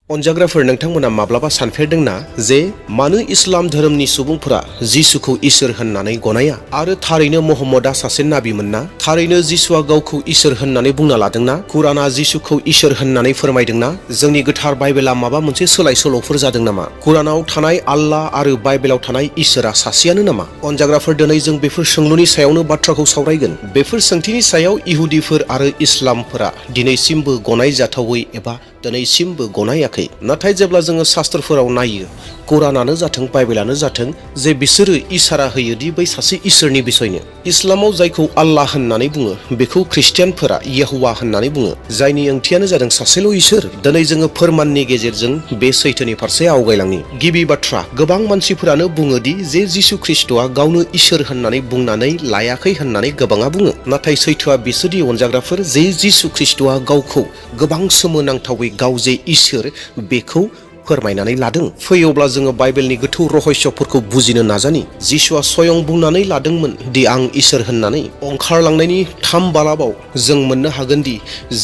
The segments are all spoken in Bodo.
अनजाग्राफोर नोंथांमोना माब्लाबा सानफेरदोंना जे मानो इस्लाम धोरोमनि सुबुंफोरा जिसुखौ इसोर होननानै गनाया आरो थारैनो मुहम्मदआ सासे नाबिमोन ना? थारैनो जिसुआ गावखौ इसोर होननानै बुंना लादोंना? कुरानआ जिसुखौ इसोर होननानै फोरमायदोंना? जोंनि गोथार बाइबेला माबा मोनसे सोलाय सोल'फोर जादों नामा? कुरानआव थानाय आल्लाह आरो बाइबेलाव थानाय इसोरा सासेयानो नामा? अनजाग्राफोर दिनै जों बेफोर सोंलुनि सायावनो बाथ्राखौ सावरायगोन। बेफोर सोंथिनि सायाव इहुदिफोर आरो इस्लामफोरा दिनैसिमबो गनायजाथावै एबा दिनैसिमबो गनायाखै। नाथाय जेब्ला जोङो शास्त्रफोराव नायो, कुरानानो जाथों बाइबेलानो जाथों, जे बिसोरो इसारा होयोदि बै सासे इसोरनि बिसयनो। इस्लामाव जायखौ आल्लाह होननानै बुङो बेखौ ख्रिस्टियानफोरा यहोवा होननानै बुङो, जायनि ओंथियानो जादों सासेल' इसोर। दिनै जोङो फोरमाननि गेजेरजों बे सैथोनि फारसे आवगायलांनि। गिबि बाथ्रा, गोबां मानसिफोरानो बुङोदि जे जिसु ख्रिस्ट'आ गावनो इसोर होननानै बुंनानै लायाखै होननानै गोबाङा बुङो। नाथाय सैथोआ बिसोरदि अनजाग्राफोर, जे जिसु ख्रिस्ट'आ गावखौ गोबां सोमोनांथावै गाव जे इसोर बेखौ फोरमायनानै लादों। फैयोब्ला जोङो बाइबेलनि गोथौ रहस्यफोरखौ बुजिनो नाजानि। जिसुआ स्वयं बुंनानै लादोंमोन दि आं इसोर होननानै। ओंखारलांनायनि 3 बालाबाव जों मोननो हागोन दि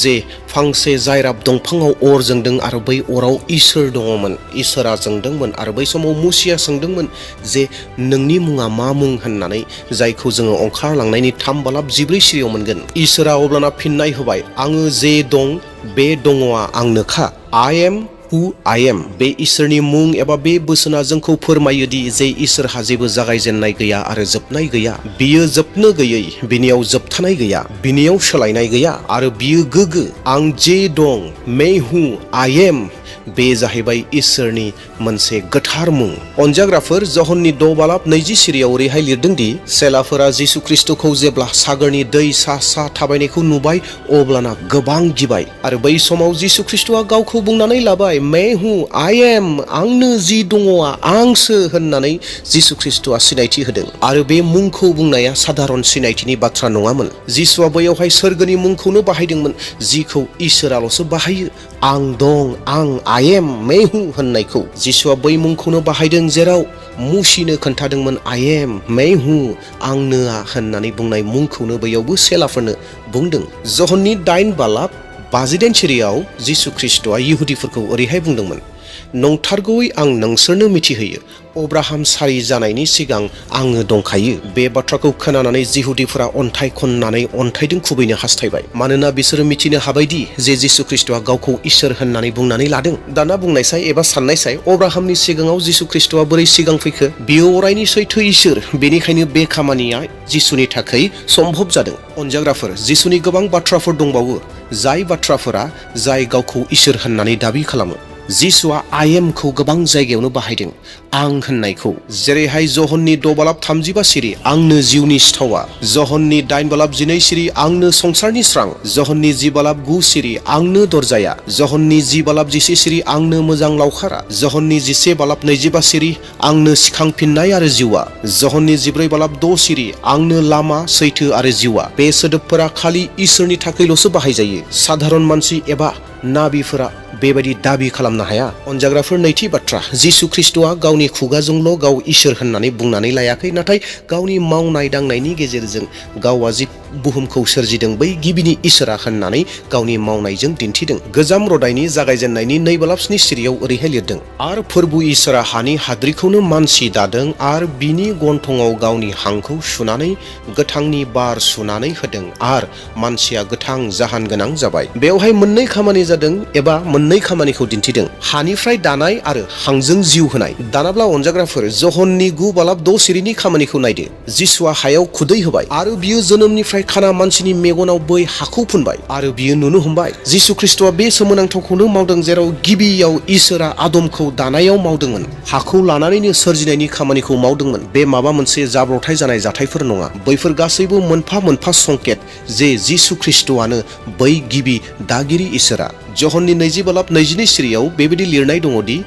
जे फांसे जायराब दंफाङाव अर जोंदों आरो बै अराव इसोर दङमोन। इसोरा जोंदोंमोन आरो बै समाव मुसिया सोंदोंमोन जे नोंनि मुङा मा मुं होननानै, जायखौ जोङो ओंखारलांनायनि 3 बालाब 14 सिरियाव मोनगोन। इसोरा अब्लाना फिननाय होबाय, आङो जे दं बे दङआ आंनोखा। आइ एम हु आइ एम। बे इसोरनि मुं एबा बे बोसोना जोंखौ फोरमायोदि जे इसोरहा जेबो जागायजेननाय गैया आरो जोबनाय गैया। बियो जोबनो गैयै, बिनियाव जोबथानाय गैया, बिनियाव सोलायनाय गैया आरो बियो गोगो। आं जे दं, मे हु आइ एम, बे जाहैबाय इसोरनि मोनसे गोथार मुं। अनजाग्राफोर, जहननि 6 बालाब 20 सिरियाव ओरैहाय लिरदोंदि सेलाफोरा जिसु ख्रिस्ट'खौ जेब्ला सागरनि दै सा सा थाबायनायखौ नुबाय अब्लाना गोबां गिबाय आरो बै समाव जिसु ख्रिस्ट'आ गावखौ बुंनानै लाबाय, मे हु आइ एम, आंनो जि दङआ आंसो होननानै जिसु ख्रिस्ट'आ सिनायथि होदों। आरो बे मुंखौ बुंनाया साधारन सिनायथिनि बाथ्रा नङामोन। जिसुआ बैयावहाय सोरगोनि मुंखौनो बाहायदोंमोन, जिखौ इसोराल'सो बाहायो। आं दं, आं आइ एम, मे हु होननायखौ जिसुआ बै मुंखौनो बाहायदों जेराव मुसिनो खोन्थादोंमोन आइ एम, मे हु, आंनोआ होननानै बुंनाय मुंखौनो बैयावबो सेलाफोरनो बुंदों। जहननि 8 बालाब 58 सिरियाव जिसु ख्रिस्ट'आ इहुदिफोरखौ ओरैहाय बुंदोंमोन, नंथारगौयै आं नोंसोरनो मिथिहोयो, अब्राहाम सारि जानायनि सिगां आङो दंखायो। बे बाथ्राखौ खोनानानै जिहुदिफोरा अन्थाइ खननानै अन्थाइजों खुबैनो हास्थायबाय, मानोना बिसोरो मिथिनो हाबायदि जे जिसु ख्रिस्ट'आ गावखौ इसोर होननानै बुंनानै लादों। दाना बुंनायसाय एबा साननायसाय, अब्राहामनि सिगाङाव जिसु ख्रिस्ट'आ बोरै सिगां फैखो? बियो अरायनि सैथो इसोर, बेनिखायनो बे खामानिया जिसुनि थाखाय सम्भब जादों। अनजाग्राफोर, जिसुनि गोबां बाथ्राफोर दंबावो, जाय बाथ्राफोरा जाय गावखौ इसोर होननानै दाबि खालामो। जिसुआ आइ एमखौ गोबां जायगायावनो बाहायदों, आं होननायखौ, जेरैहाय जहननि 6 बालाब 35 सिरि, आंनो जिउनि सिथावा। जहननि 8 बालाब 12 सिरि, आंनो संसारनि स्रां। जहननि 10 बालाब 9 सिरि, आंनो दरजाया। जहननि 10 बालाब 11 सिरि, आंनो मोजां लावखारा। जहननि 11 बालाब 25 सिरि, आंनो सिखांफिननाय आरो जिउआ। जहननि 14 बालाब 6 सिरि, आंनो लामा, सैथो आरो जिउआ। बे सोदोबफोरा खालि इसोरनि थाखायल'सो बाहायजायो। साधारन मानसि एबा नाबिफोरा बेबायदि दाबि खालामनो हाया। अनजाग्राफोर, नैथि बाथ्रा, जिसु ख्रिस्ट'आ गावनि खुगाजोंल' गाव इसोर होननानै बुंनानै लायाखै, नाथाय गावनि मावनाय दांनायनि गेजेरजों गावआ जि बुहुमखौ सोरजिदों बै गिबिनि इसोरा होननानै गावनि मावनायजों दिन्थिदों। गोजाम रदायनि जागायजेननायनि 2 बालाब 7 सिरियाव ओरैहाय लिरदों, आरो फोरबु इसोरा हानि हाद्रिखौनो मानसि दादों आरो बिनि गन्थङाव गावनि हांखौ सुनानै गोथांनि बार सुनानै होदों आरो मानसिया गोथां जाहान गोनां जाबाय। बेवहाय मोननै खामानि जादों एबा मोननै खामानिखौ दिन्थिदों, हानिफ्राय दानाय आरो हांजों जिउ होनाय। दानाब्ला अनजाग्राफोर, जहननि 9 बालाब 6 सिरिनि खामानिखौ नायदो। जिसुआ हायाव खुदै होबाय आरो बियो जोनोमनिफ्राय खाना मानसिनि मेगनाव बै हाखौ फुनबाय आरो बियो नुनो हमबाय। जिसु ख्रिस्ट'आ बे सोमोनांथावखौनो मावदों जेराव गिबियाव इसोरा आदमखौ दानायाव मावदोंमोन, हाखौ लानानैनो सोरजिनायनि खामानिखौ मावदोंमोन। बे माबा मोनसे जाब्रबथाय जानाय जाथायफोर नङा, बैफोर गासैबो मोनफा मोनफा संकेत जे जिसु ख्रिस्ट'आनो बै गिबि दागिरि इसोरा। जहननि 20 बालाब 22 सिरियाव बेबायदि लिरनाय दङदि,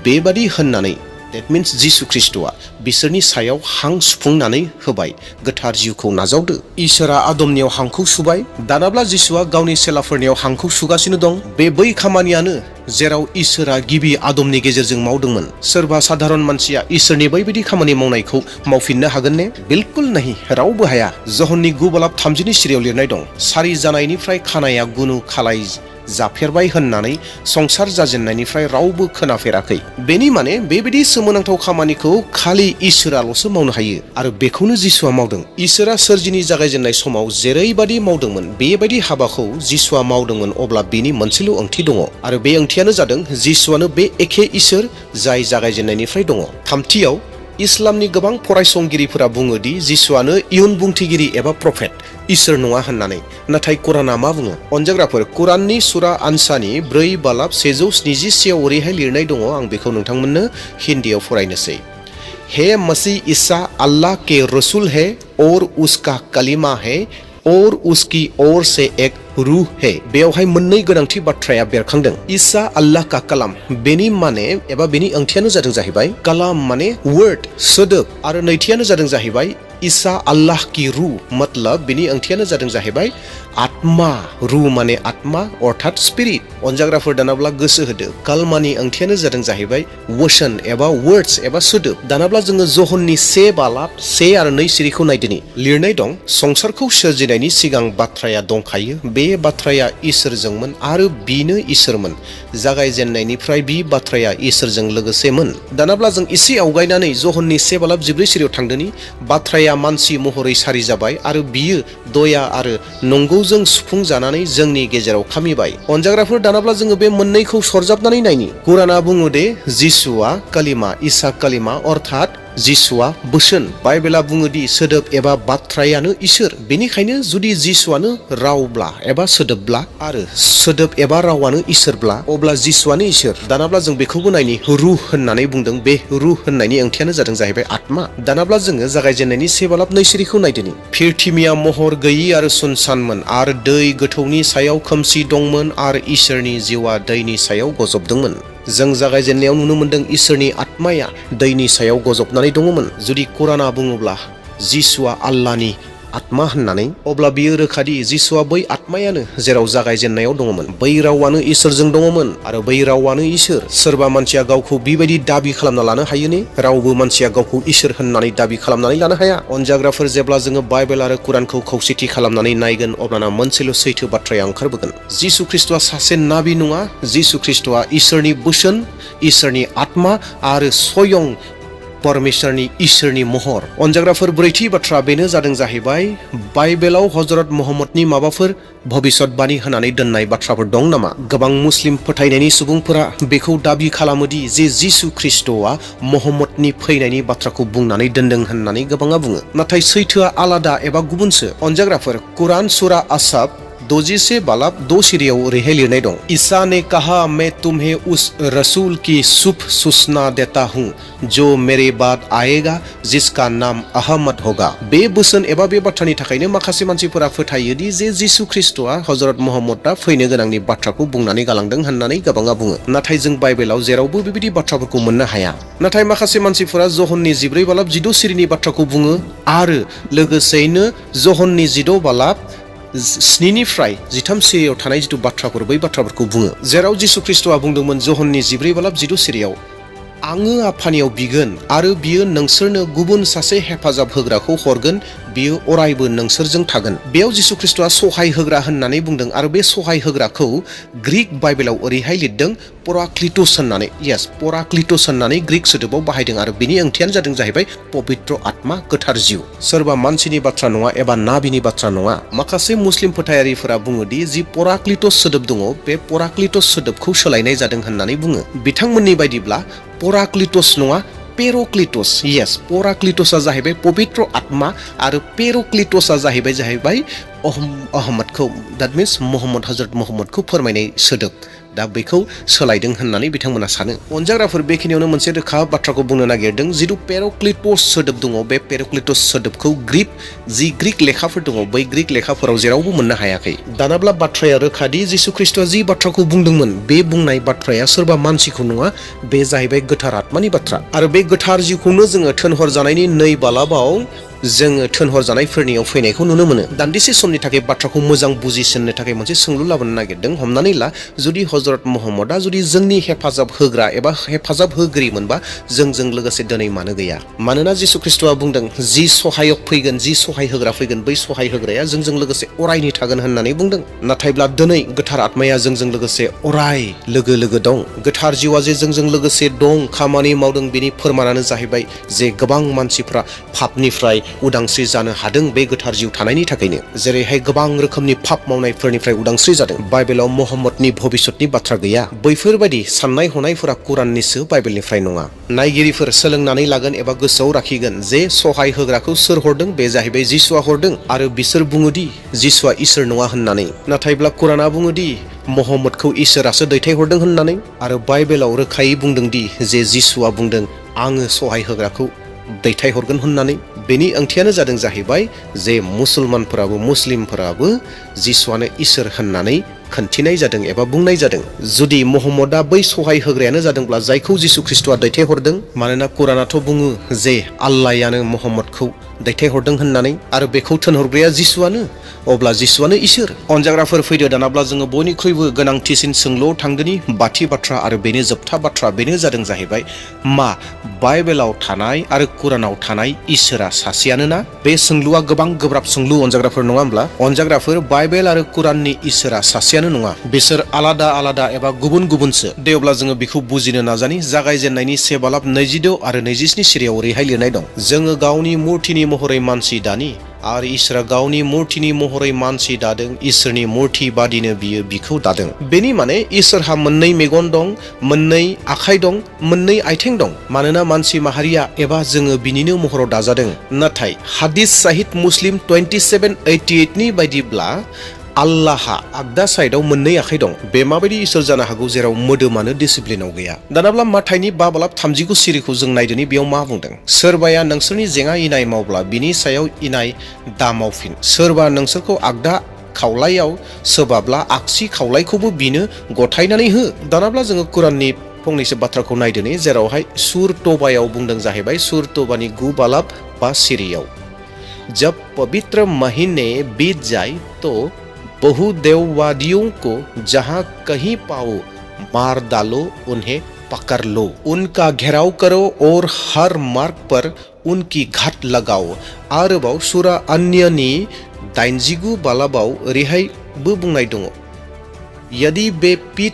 बेबादि होननानै, देट मिन्स जिसु ख्रिस्ट'आ बिसोरनि सायाव हां सुफुंनानै होबाय, गोथार जिउखौ नाजावदो। इसोरा आदमनियाव हांखौ सुबाय, दानाब्ला जिसुआ गावनि सेलाफोरनियाव हांखौ सुगासिनो दं। बे बै खामानियानो जेराव इसोरा गिबि आदमनि गेजेरजों मावदोंमोन। सोरबा साधारन मानसिया इसोरनि बैबायदि खामानि मावनायखौ मावफिननो हागोन ने? बिल्कुल नहीं, रावबो हाया। जहननि 9 बालाब 30 सिरियाव लिरनाय दं, सारि जानायनिफ्राय खानाया गुनु खालाय जाफेरबाय होननानै संसार जाजेननायनिफ्राय रावबो खोनाफेराखै। बेनि माने बेबायदि सोमोनांथाव खामानिखौ खालि इसोराल'सो मावनो हायो आरो बेखौनो जिसुआ मावदों। इसोरा सोरजिनि जागायजेननाय समाव जेरैबायदि मावदोंमोन बेबायदि हाबाखौ जिसुआ मावदोंमोन, अब्ला बेनि मोनसेल' ओंथि दङ आरो बे ओंथियानो जादों जिसुआनो बे एखे इसोर जाय जागायजेननायनिफ्राय दङ। थामथियाव इस्लामनि गोबां फरायसंगिरिफोरा बुङो दि जिसुआनो इयुन बुंथिगिरि एबा प्रफेट, इसोर नङा होननानै। नाथाय कुराना मा बुङो? अनजाग्राफोर, कुराननि सुरा आनसानि 4/171 ओरैहाय लिरनाय दङ, आं बेखौ नोंथांमोननो हिन्दीयाव फरायनोसै। हे मसीह ईसा अल्लाह के रसूल है और उसका कलीमा है और उसकी ओर से एक रूह है। बेयावहाय मोननै गोनांथि बाथ्राया बेरखांदों। ईसा अल्लाह का कलाम, बेनि माने एबा बेनि ओंथियानो जादों जाहैबाय कलाम माने वर्ड, सोदोब, आरो नैथियानो जादों जाहैबाय ईसा अल्लाह की रूह, मतलब बेनि ओंथियानो जादों जाहैबाय आत्मा। रूह माने आत्मा अर्थात स्पिरिट। अनजाग्राफोर दानाब्ला गोसो होदो, कालमानि ओंथियानो जादों जाहैबाय वचन एबा वर्ड्स एबा सोदोब। दानाब्ला जोङो जहननि 1 आरो 2 सिरिखौ नायदोनि। लिरनाय दं, संसारखौ सोरजिनायनि सिगां बाथ्राया दंखायो, बे बाथ्राया इसोरजोंमोन आरो बिनो इसोरमोन। जागायजेननायनिफ्राय बि बाथ्राया इसोरजों लोगोसेमोन। दानाब्ला जों एसे आवगायनानै जहननि 1/14 सिरियाव थांदोनि। बाथ्राया मानसि महरै सारि जाबाय आरो बियो दया आरो नंगौजों सुफुंजानानै जोंनि गेजेराव खामिबाय। अनजाग्राफोर दानाब्ला जोङो बे मोननैखौ सरजाबनानै नायनि। कुराना बुङो दे जिसुआ कालिमा, ईसा कालिमा अर्थात जिसुआ बोसोन। बाइबेला बुङोदि सोदोब एबा बाथ्रायानो इसोर। बेनिखायनो जुदि जिसुआनो रावब्ला एबा सोदोबब्ला आरो सोदोब एबा रावानो इसोरब्ला, अब्ला जिसुआनो इसोर। दानाब्ला जों बेखौबो नायनि। रुह होननानै बुंदों, बे रुह होननायनि ओंथियानो जादों जाहैबाय आत्मा। दानाब्ला जोङो जागायजेननायनि 1/2 सिरिखौ नायदोनि। पृथिबिया महर गैयि आरो सुनसानमोन आरो दै गोथौनि सायाव खोमसि दंमोन आरो इसोरनि जिउआ दैनि सायाव गजबदोंमोन। जों जागायजेननायाव नुनो मोनदों इसोरनि आत्माया दैनि सायाव गजबनानै दङमोन। जुदि कुराना बुङोब्ला जिसुआ आल्लाहनि आत्मा होननानै, अब्ला बियो रोखादि जिसुआ बै आत्मायानो जेराव जागायजेननायाव दङमोन। बै रावानो इसोरजों दङमोन आरो बै रावानो इसोर। सोरबा मानसिया गावखौ बेबायदि दाबि खालामना लानो हायो ने? रावबो मानसिया गावखौ इसोर होननानै दाबि खालामनानै लानो हाया। अनजाग्राफोर, जेब्ला जोङो बाइबेल आरो कुरानखौ खौसेथि खालामनानै नायगोन, अब्लाना मोनसेल' सैथो बाथ्राया ओंखारबोगोन। जिसु ख्रिस्ट'आ सासे नाबि नङा। जिसु ख्रिस्ट'आ इसोरनि बोसोन, इसोरनि आत्मा आरो स्वयं परमेश्वरनि इसोरनि महर। अनजाग्राफोर, 4थि बाथ्रा बेनो जादों जाहैबाय बाइबेलाव हजरत मुहम्मदनि माबाफोर भबिष्यतबाणी होनानै दोननाय बाथ्राफोर दं नामा? गोबां मुस्लिम फोथायनायनि सुबुंफोरा बेखौ दाबि खालामोदि जे जिसु ख्रिस्ट'आ मुहम्मदनि फैनायनि बाथ्राखौ बुंनानै दोनदों होननानै गोबाङा बुङो। नाथाय सैथोआ आलादा एबा गुबुनसो। अनजाग्राफोर, कुरान सुरा आसाब 61/2 सिरियाव ओरैहाय लिरनाय दं, ईसा ने कहा मैं तुम्हें उस रसूल की शुभ सूचना देता हूँ जो मेरे बाद आएगा जिसका नाम अहमद होगा। बे बोसोन एबा बे बाथ्रानि थाखायनो माखासे मानसिफोरा फोथायोदि जे जिसु ख्रिस्ट'आ हजरत मुहम्मदआ फैनो गोनांनि बाथ्राखौ बुंनानै गालांदों होननानै गोबाङा बुङो। नाथाय जों बाइबेलाव जेरावबो बेबायदि बाथ्राफोरखौ मोननो हाया। नाथाय माखासे मानसिफोरा जहननि 14/16 सिरिनि बाथ्राखौ बुङो आरो लोगोसेयैनो जहननि 6/7 13 सिरियाव थानाय जिथु बाथ्राफोर, बै बाथ्राफोरखौ बुङो। जेराव जिसु ख्रिस्ट'आ बुंदोंमोन जहननि 14/16 सिरियाव, आङो आफानियाव बिगोन आरो बियो नोंसोरनो गुबुन सासे हेफाजाब होग्राखौ हरगोन, बियो अरायबो नोंसोरजों थागोन। बेयाव जिसु ख्रिस्ट'आ सहाय होग्रा होननानै बुंदों आरो बे सहाय होग्राखौ ग्रीक बाइबेलाव ओरैहाय लिरदों पराक्लिटस होननानै। यस, पराक्लिटस होननानै ग्रीक सोदोबाव बाहायदों आरो बिनि ओंथियानो जादों जाहैबाय पबित्र आत्मा, गोथार जिउ। सोरबा मानसिनि बाथ्रा नङा एबा नाबिनि बाथ्रा नङा। माखासे मुस्लिम फोथायारिफोरा बुङोदि जि पराक्लिटस सोदोब दङ, बे पराक्लिटस सोदोबखौ सोलायनाय जादों होननानै बुङो। बिथांमोननि बायदिब्ला पराक्लिटस नङा, पेरोक्लिटस। यस, पराक्लिटसआ जाहैबाय पबित्र आत्मा आरो पेरोक्लिटसआ जाहैबाय अहमदखौ, दैट मिन्स मुहम्मद, हजरत मुहम्मदखौ फोरमायनाय सोदोब। दा बेखौ सोलायदों होननानै बिथांमोना सानो। अनजाग्राफोर, बेखिनियावनो मोनसे रोखा बाथ्राखौ बुंनो नागिरदों। जिथु पेरोक्लिटस सोदोब दङ, बे पेरोक्लिटस सोदोबखौ ग्रीक लेखाफोर दङ, बै ग्रीक लेखाफोराव जेरावबो मोननो हायाखै। दानाब्ला बाथ्राया रोखादि जिसु ख्रिस्ट'आ जि बाथ्राखौ बुंदोंमोन, बे बुंनाय बाथ्राया सोरबा मानसिखौ नङा, बे जाहैबाय गोथार आत्मानि बाथ्रा। आरो बे गोथार जिउखौनो जोङो थोनहरजानायनि 2 बालाबाव जोङो थोनहरजानायफोरनियाव फैनायखौ नुनो मोनो। दान्दिसे समनि थाखाय बाथ्राखौ मोजां बुजिसिननो थाखाय मोनसे सोंलु लाबोनो नागिरदों। हमनानै ला, जुदि हजरत मुहम्मदआ जुदि जोंनि हेफाजाब होग्रा एबा हेफाजाब होगिरिमोनबा जोंजों लोगोसे दिनै मानो गैया? मानोना जिसु ख्रिस्ट'आ बुंदों, जि सहायक फैगोन, जि सहाय होग्रा फैगोन, बै सहाय होग्राया जोंजों लोगोसे अरायनि थागोन होननानै बुंदों। नाथायब्ला दिनै गोथार आत्माया जोंजों लोगोसे अराय लोगो लोगो दं। गोथार जिउआ जे जोंजों लोगोसे दं, खामानि मावदों, बेनि फोरमानानो जाहैबाय जे गोबां मानसिफ्रा पापनिफ्राय उदांस्रि जानो हादों बे गोथार जिउ थानायनि थाखायनो। जेरैहाय गोबां रोखोमनि पाप मावनायफोरनिफ्राय उदांस्रि जादों। बाइबेलाव महम्मदनि भबिष्यतनि बाथ्रा गैया। बैफोरबायदि साननाय हनायफोरा कुराननिसो, बाइबेलनिफ्राय नङा। नायगिरिफोर सोलोंनानै लागोन एबा गोसोआव लाखिगोन जे सहाय होग्राखौ सोर हरदों? बे जाहैबाय जिसुआ हरदों। आरो बिसोर बुङोदि जिसुआ इसोर नङा होननानै। नाथायब्ला कुराना बुङोदि महम्मदखौ इसोरासो दैथायहरदों होननानै। आरो बाइबेलाव रोखायै बुंदोंदि जे जिसुआ बुंदों, आङो सहाय होग्राखौ दैथायहरगोन होननानै। बेनि ओंथियानो जादों जाहैबाय जे मुस्लिमफोराबो जिसुआनो इसोर होननानै खोन्थिनाय जादों एबा बुंनाय जादों। जुदि महम्मदआ बै सहाय होग्रायानो जादोंब्ला जायखौ जिसु ख्रिस्ट'आ दैथायहरदों, मानोना कुरानाथ' बुङो जे आल्लायानो महम्मदखौ दैथायहरदों होननानै, आरो बेखौ थोनहरग्राया जिसुआनो, अब्ला जिसुआनो इसोर। अनजाग्राफोर फैदो दानाब्ला जोङो बयनिख्रुइबो गोनांथिसिन सोंलुआव थांदोनि बाथि बाथ्रा आरो बेनो जोबथा बाथ्रा। बेनो जादों जाहैबाय, मा बाइबेलाव थानाय आरो कुरानाव थानाय इसोरा सासेयानो ना? बे सोंलुआ गोबां गोब्राब सोंलु अनजाग्राफोर, नङा होमब्ला? अनजाग्राफोर, बाइबेल आरो कुराननि इसोरा सासेयानो नङा। बिसोर आलादा आलादा एबा गुबुन गुबुनसो। दे अब्ला जोङो बेखौ बुजिनो नाजानि। जागायजेननायनि 1:26 आरो 27 सिरियाव ओरैहाय लिरनाय दं, जोङो गावनि मुर्तिनि महरै मानसि दानि, आरो इसोरा गावनि मुर्तिनि महरै मानसि दादों, इसोरनि मुर्ति बादिनो बियो बिखौ दादों। बेनि माने इसोरहा मोननै मेगन दं, मोननै आखाइ दं, मोननै आथिं दं। मानोना मानसि माहारिया एबा जोङो बिनिनो महराव दाजादों। नाथाय हादिस साहिद मुस्लिम 27:88 नि बायदिब्ला आल्लाहा आगदा साइडआव मोननै आखाइ दं। बे माबायदि इसोर जानो हागौ जेराव मोदोमानो डिसिप्लिनाव गैया? दानाब्ला माथाइनि 5:39 सिरिखौ जों नायदोनि। बेयाव मा बुंदों? सोरबाया नोंसोरनि जेङा इनाय मावब्ला बिनि सायाव इनाय दा मावफिन। सोरबा नोंसोरखौ आगदा खावलायाव सोबाब्ला आगसि खावलायखौबो बिनो गथायनानै हो। दानाब्ला जोङो कुराननि फंनैसो बाथ्राखौ नायदोनि, जेरावहाय सुर तौबायाव बुंदों जाहैबाय, सुर तौबानि 9:5 सिरियाव, जब पवित्र महीने बीत जाए तो बहुदेववादियों को जहां कहीं पाओ मार डालो, उन्हें पकड़ लो, उनका घेराव करो और हर मार्ग पर उनकी घात लगाओ। आरोबाव सुरा अन्यनि 89:12 ओरैहायबो बुंनाय दङ, यदि बे पीठ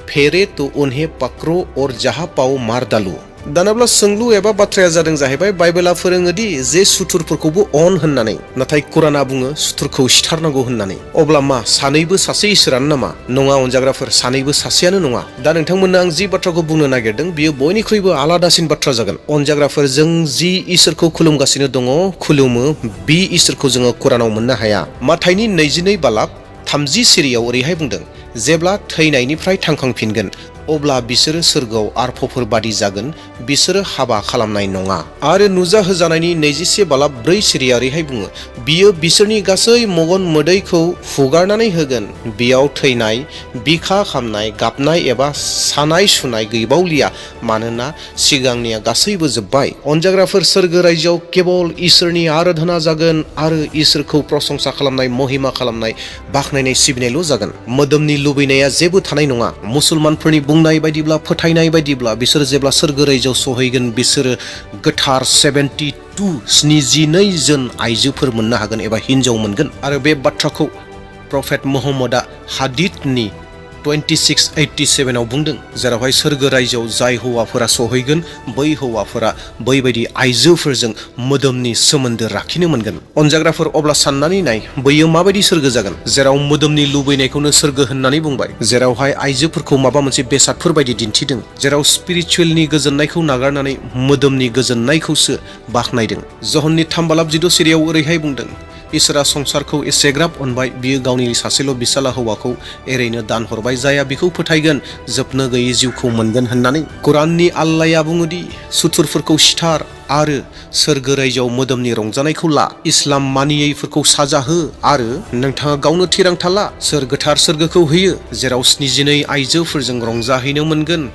फेरे तो उन्हें पकड़ो और जहां पाओ मार डालो। दानाब्ला सोंलु एबा बाथ्राया जादों जाहैबाय, बाइबेला फोरोङोदि जे सुथुरफोरखौबो अन होननानै, नाथाय कुराना बुङो सुथुरखौ सिथारनांगौ होननानै। अब्ला मा सानैबो सासे इसोरानो नामा? नङा अनजाग्राफोर, सानैबो सासेयानो नङा। दा नोंथांमोननो आं जि बाथ्राखौ बुंनो नागिरदों बियो बयनिख्रुइबो आलादासिन बाथ्रा जागोन। अनजाग्राफोर, जों जि इसोरखौ खुलुमगासिनो दङ, खुलुमो, बि इसोरखौ जोङो कुरानाव मोननो हाया। माथाइनि 22:30 सिरियाव ओरैहाय बुंदों, जेब्ला थैनायनिफ्राय थांखांफिनगोन अब्ला बिसोरो सोरगोआव आरफफोर बादि जागोन, बिसोरो हाबा खालामनाय नङा। आरो नुजाहोजानायनि 21:4 सिरिया ओरैहाय बुङो, बियो बिसोरनि गासै मगन मोदैखौ हुगारनानै होगोन। बेयाव थैनाय, बिखा खामनाय, गाबनाय एबा सानाय सुनाय गैबावलिया, मानोना सिगांनिया गासैबो जोब्बाय। अनजाग्राफोर, सोरगो रायजोआव केवल इसोरनि आराधना जागोन आरो इसोरखौ प्रशंसा खालामनाय, महिमा खालामनाय, बाख्नायनाय, सिबिनायल' जागोन। मोदोमनि लुबैनाया जेबो थानाय नङा। मुसलमानफोरनि बुंनाय बायदिब्ला, फोथायनाय बायदिब्ला, बिसोर जेब्ला सोरगो रायजोआव सहैगोन बिसोरो गोथार 72 जन आइजोफोर मोननो हागोन एबा हिनजाव मोनगोन। आरो बे बाथ्राखौ प्रफेट मुहम्मदआ हादिथनि 26:87 बुंदों, जेरावहाय सोरगो रायजोआव जाय हौवाफोरा सहैगोन बै हौवाफोरा बैबायदि आइजोफोरजों मोदोमनि सोमोन्दो लाखिनो मोनगोन। अनजाग्राफोर, अब्ला साननानै नाय, बैयो माबायदि सोरगो जागोन? जेराव मोदोमनि लुबैनायखौनो सोरगो होननानै बुंबाय, जेरावहाय आइजोफोरखौ माबा मोनसे बेसादफोर बायदि दिन्थिदों, जेराव स्पिरिचुवेलनि गोजोननायखौ नागारनानै मोदोमनि गोजोननायखौसो बाख्नायदों। जहननि 3:6 सिरियाव ओरैहाय बुंदों, इसोरा संसारखौ एसेग्राब अनबाय, बियो गावनि सासेल' बिसाला हौवाखौ एरैनो दान हरबाय, जाया बिखौ फोथायगोन जोबनो गैयै जिउखौ मोनगोन होननानै। कुराननि आल्लाया बुङोदि सुथुरफोरखौ सिथार आरो सोरगो रायजोआव मोदोमनि रंजानायखौ ला। इस्लाम मानियैफोरखौ साजा हो आरो नोंथाङा गावनो थिरांथा ला। सोर गोथार सोरगोखौ होयो जेराव 72 आइजोफोरजों रंजाहैनो मोनगोन,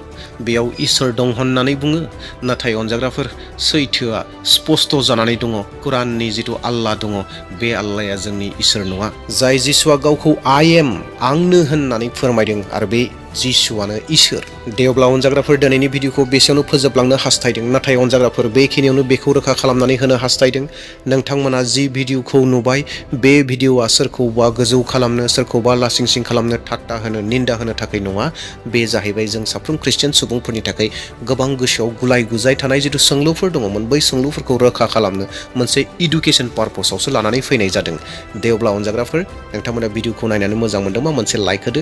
बेयाव इसोर दं होननानै बुङो। नाथाय अनजाग्राफोर, सैथोआ स्पष्ट जानानै दङ। कुराननि जिथु आल्लाह दङ, बे आल्लाहया जोंनि इसोर नङा। जाय जिसुआ गावखौ आइ एम, आंनो होननानै फोरमायदों, आरो बे जिसुआनो इसोर। दे अब्ला अनजाग्राफोर, दिनैनि भिडिअखौ बेसेयावनो फोजोबलांनो हास्थायदों। नाथाय अनजाग्राफोर, बेखिनियावनो बेखौ रोखा खालामनानै होनो हास्थायदों, नोंथांमोना जि भिडिअखौ नुबाय, बे भिडिअआ सोरखौबा गोजौ खालामनो, सोरखौबा लासिंसिं खालामनो, ठाट्टा होनो, निन्दा होनो थाखाय नङा। बे जाहैबाय जों साफ्रोम ख्रिस्टियान सुबुंफोरनि थाखाय गोबां गोसोआव गुलाय गुजाय थानाय जिथु सोंलुफोर दङमोन, बै सोंलुफोरखौ रोखा खालामनो मोनसे इडुकेसन पारपसावसो लानानै फैनाय जादों। दे अब्ला अनजाग्राफोर, नोंथांमोना भिडिअखौ नायनानै मोजां मोनदोंबा मोनसे लाइक होदो।